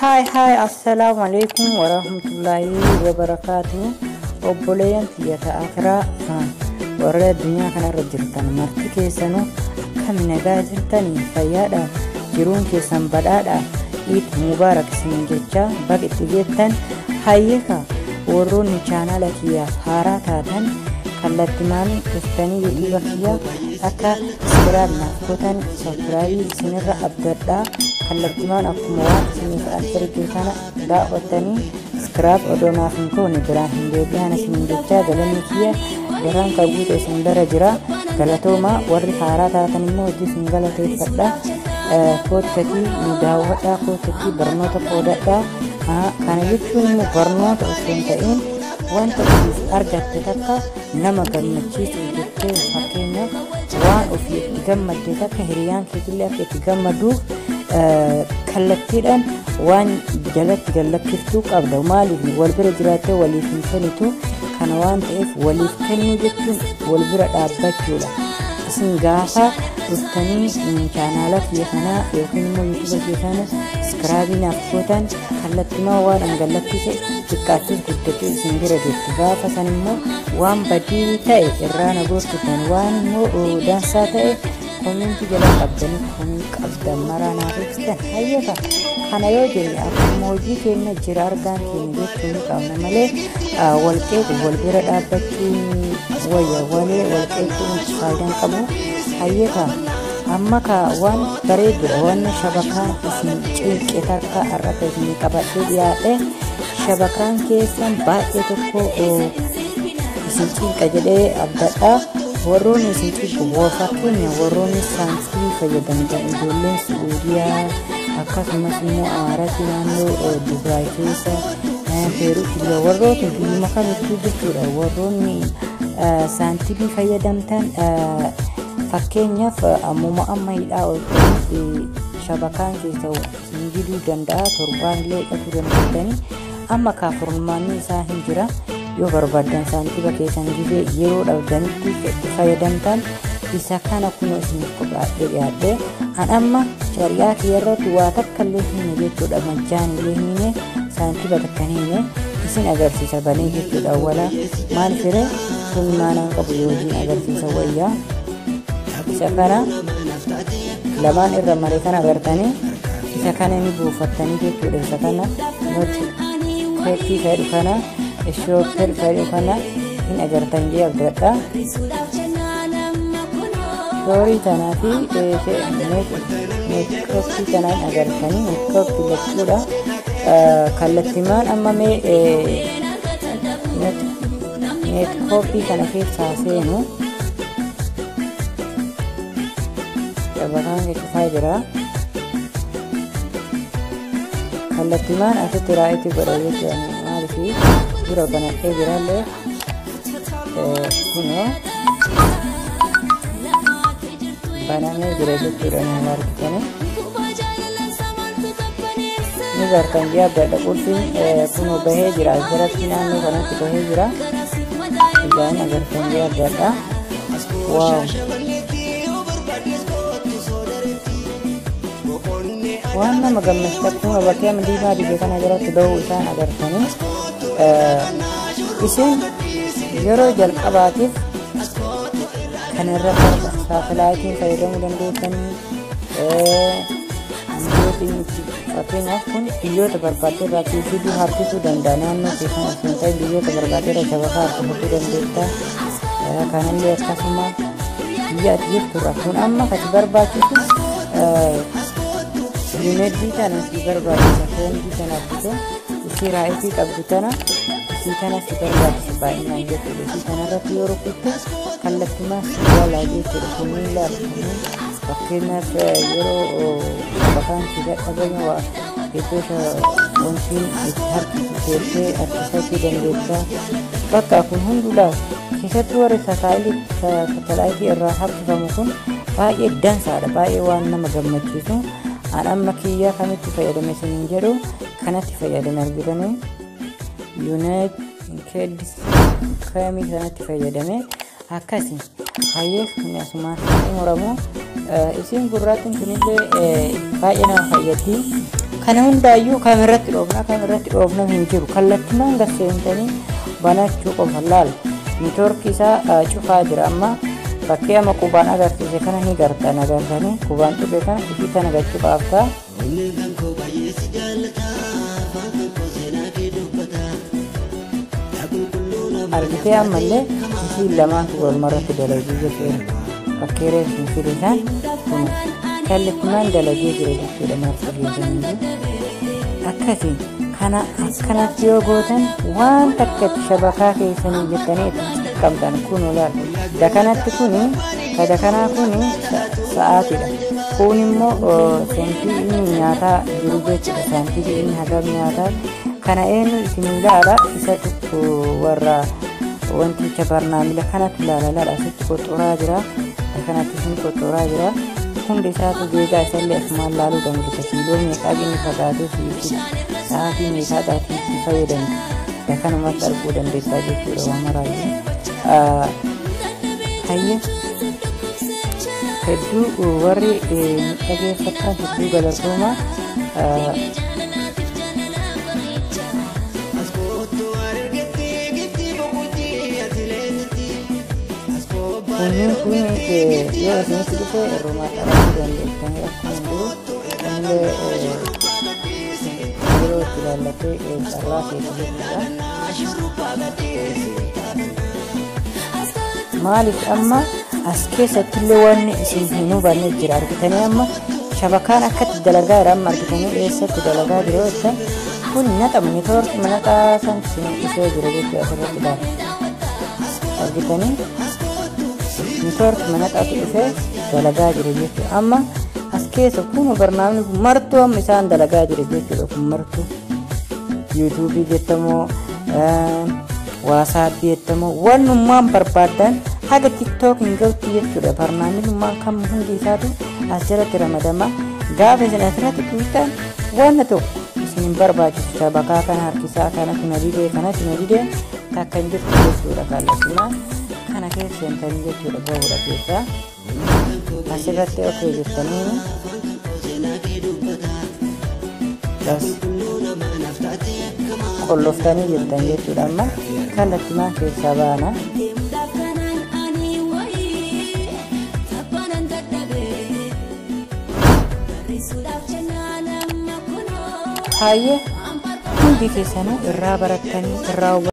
Hi hi, assalaamu alaikum warahmatullaahi wabarakaatu. Obboleeyyan tiyya akiraa, warra addunyaa kanarra jirtan marti keessanuu, akkami nagaa jirtanii? Fayyaadha? Jiruun keessan badhaadha? Iid mubaarak isiniin jechaa, baga itti geettan. Hayyeka, warroonni chaanaala kiyyaaf haaraa taatan kallattimaan dhuftanii YouTube kiyya akka subscribe naaf gootan subscribe isinirra abdadhaa. Kallattimaan akkuma waan isiniif an erge kana daawwattanii subscribe odoo naaf hin goone biraan hin deebi'an isiniin jechaa, galanni kiyya garaan kan guute isin bira jira. Galatooma. Warri haaraa taatan immoo hojii isin galateeffadha. Koottatii nu daawwadhaa, koottatii barnoota qoodadhaa. Kana jechuun immoo barnoota osoo hin ta'in wanta ofiif argatte takka nama gammachiisu jettee, fakkeenyaaf waan ofii itti gammadde takka hiriyaan keetillee akka itti gammaduuf kallattiidhaan waan jalatti gallakkiftuu qabda. Maaliif? Wal bira jiraattee waliif hin kennitu. Kana waan ta'eef, waliif kennuu jechuun wal bira dhaabbachuudha. Isin gaafa dhuftanii chaanaala kiyya kanaa yookiin immoo YouTube kiyya kana subscribe naaf gootan, kallattimaa waan an gallakkise xiqqaattis guddachuu isin bira jirti. Gaafa san immoo waan badii ta'e irraa na gorsitan, waan immoo dansaa ta'e comment jala qabdanii komii qabdan maraa naaf ibsitan. Hayyata, kana yoo jenne akkuma hojii keenya jira argaan keenya jechuu ni qabna malee, wal qeequ wal bira dhaabbachuu wayya walee wal qeequun faayidaan qabu. Hayyata, amma ka waan bareedudha, waan shabakaan isin cinqe takka har'ata isin qabadhee dhiyaadhe. Shabakaan keessan baay'ee tokko isin cinqa jedhee abdadha. Warroonni isin cinqu, fakkeenya warroonni saantii fayyadamtan, ijoolleen Suudiyaa, akkasumas immoo Amaaraatti, naannoo Dubaay keessa, Peeruu, warroota biyyuma kamittuu jechuudha, warroonni saantibii fayyadamtan, fakkeenyaaf ammuma amma hidhaa ooltanii shabakaan keessa isin diduu danda'a, torbaan illee hidhachuu dandeettanii. Amma kaafurmaanni isaa hin jira. Yoo barbaaddan saantiba keessan gizee yeroo dhabdanitti itti fayyadamtan isa kana kunoo isiniif qophaa'ee dhiyaadhe. An amma shari'aa kiyya irratti waa takka illee hime jechuudha. Majjaan illee hime, saantiba takka hime, isin agarsiisa banee jechuudha. Wala maal fire sun maanaan qabu, yoo hojiin agarsiisa wayyaa. Isa kana lamaan irra maree kana agartanii, isa kana ni buufattanii jechuudha. Isa kana nuti koppii fedhu kana, shopper fedhu kana hin agartan jee abdadha. Shoorii tanaa fi meekoppii tanaan agartanii, meekoppii jechuudha. Kallattimaan amma mee meekoppii kana keessaa seenu. Shabakaan cufaa jira. Kallattimaan asitti right godha jechuudha. Maaliif? Dura banadhee jirallee. Kunoo banamee jira jechuudha. Nama argitanii ni gartan jee abdadha. Qulfiin kunoo bahee jira, as jalatti naannoo kanatti bahee jira. Ijaan agartan jee abdadha. Wow, waan nama gammachiisa! Kunoo bakkee amma diimaa dibe kana jalatti bahuu isaan agartanii. Isin yeroo jalqabaatiif kan irra saatalaayitiin fayyadamuu dandeessanii biyyoota, fakkeenyaaf kun biyyoota barbaadde irraa fiduu harkisuu danda'a. Naannoo keessan osoo hin ta'in biyyoota barbaadde irra shabakaa harkifachuu dandeetta. Kanallee akkasuma biyya ati jirtu irraa. Kun amma kan barbaachisu yuuneddii tana si barbaachisa. Foondii tana argite, isii right qabdu tana, isii tana si barbaachisa baay'inaan jechuudha. Isii kanarratti yoo rukutte kallattumaa si galaa jechuudha. Kunniin laal, kunniin fakkeenyaaf yeroo shabakaan si dadhabame waa iddoo wantiin itti harkisu teessee harkifachuu dandeessa. Bakka kun hunduu laal, keessattuu warri saatalaayitii irraa harkifamu kun baay'ee dansaadha, baay'ee waan nama gammachiisu. An amma kiyyaa kamitti fayyadame isiniin jedhu, kanatti fayyadame. Argitanii, yuunaayit keedis kamii kanatti fayyadame. Akkasi. Hayyee, kun asumaan xumuramu. Isiin gurraattiin kunillee baay'ee nama fayyaddi. Kana hundaayyuu kamirratti dhoofna, kamirratti dhoofna hin jiru. Kallattimaan gasseentanii banachuu qofa. Laal, networkii isaa cufaa jira amma. Bakkee amma qubaan agarsiise kana ni gartan, agartanii qubaan tuqe kana ifii tana gachuu qaabtaa. Onneen kan koo baay'ee si jaallata, afaan kan koo seenaa kee dubbata. Yaa qulqulluu nama. Argitee, ammallee isiin lamaantu walumarratti dalaguu jechuudha. Bakkee reefsin fide isaan kun kallattimaan dalagee jira jechuudha marti keessaniyyuu. Akkasii kana akkanatti yoo gootan waan takka itti shabakaa keessanii jettanii itti qabdan kun olaal. Dakanatti kuni kadakanaa kuni sa'aatiidha. Kun immoo sentii inni nyaataa jiru jechuudha. Saantii inni hagam nyaataa kana eenyu isin ilaala? Isatu warra wanticha barnaamila kanatu ilaala. Laala, asitti qoxoraa jira, kanatti isin qoxoraa jira. Hundi isaatu geegaa isallee asumaan laaluu dandeessa. Kiiloo meeqaa inni fagaatee fi sa'aatii meeqaadhaatiin itti fayyadamtu dakanumatti arguu dandeessaa jechuudha waan maraayyuu. Hayyee, hedduu warri dhageeffattan hedduu galatoomaa. As kootu argite gifti boqotii ati leenjitti. As Kunneen kun yoo isinitti dhufe irrumaa xaraguu dandeessanii akkuma jiru illee yeroo itti ilaallattee carraa keessa jechuudha. Maaliif amma as keessatti illee wanni isin hin hubanne jira. Argitanii, amma shabakaan akkatti dalagaa jira. Amma argitanii, eessatti dalagaa jira yoo jettan, kun naxama network manaxaa san isin dhufee jira jechuudha asirratti ilaala. Argitanii, network manaxaatu dhufee dalagaa jira jechuudha. Amma as keessa kun barnaamijni kun martuu amma isaan dalagaa jira jechuudha. Kun martuu YouTubeii jettamoo, WhatsAppii jettamoo, wannummaan barbaaddan haga TikTok hin ga'utti jechuudha. Barnaamijnummaan kam hundi isaatu as jalatti ramadama. Gaafa isin asirratti tuutan wanna tokko isin hin barbaachisu. Shabakaa kana harkisaa kanatti na didee, kanatti na didee takka hin jirtu jechuudha. Kallattumaan kana keessa seentanii jechuudha bahuudha keessaa asirratti okay jettanii bas qolloftanii jirtan jechuudha. Amma kallattimaan keessaa baana. Deemuudhaaf kanaan ani wayii taphaanan dadhabee barreessuudhaaf jennaan amma kunoo. Hayyee, hundi keessanuu irraa barattanii irraa.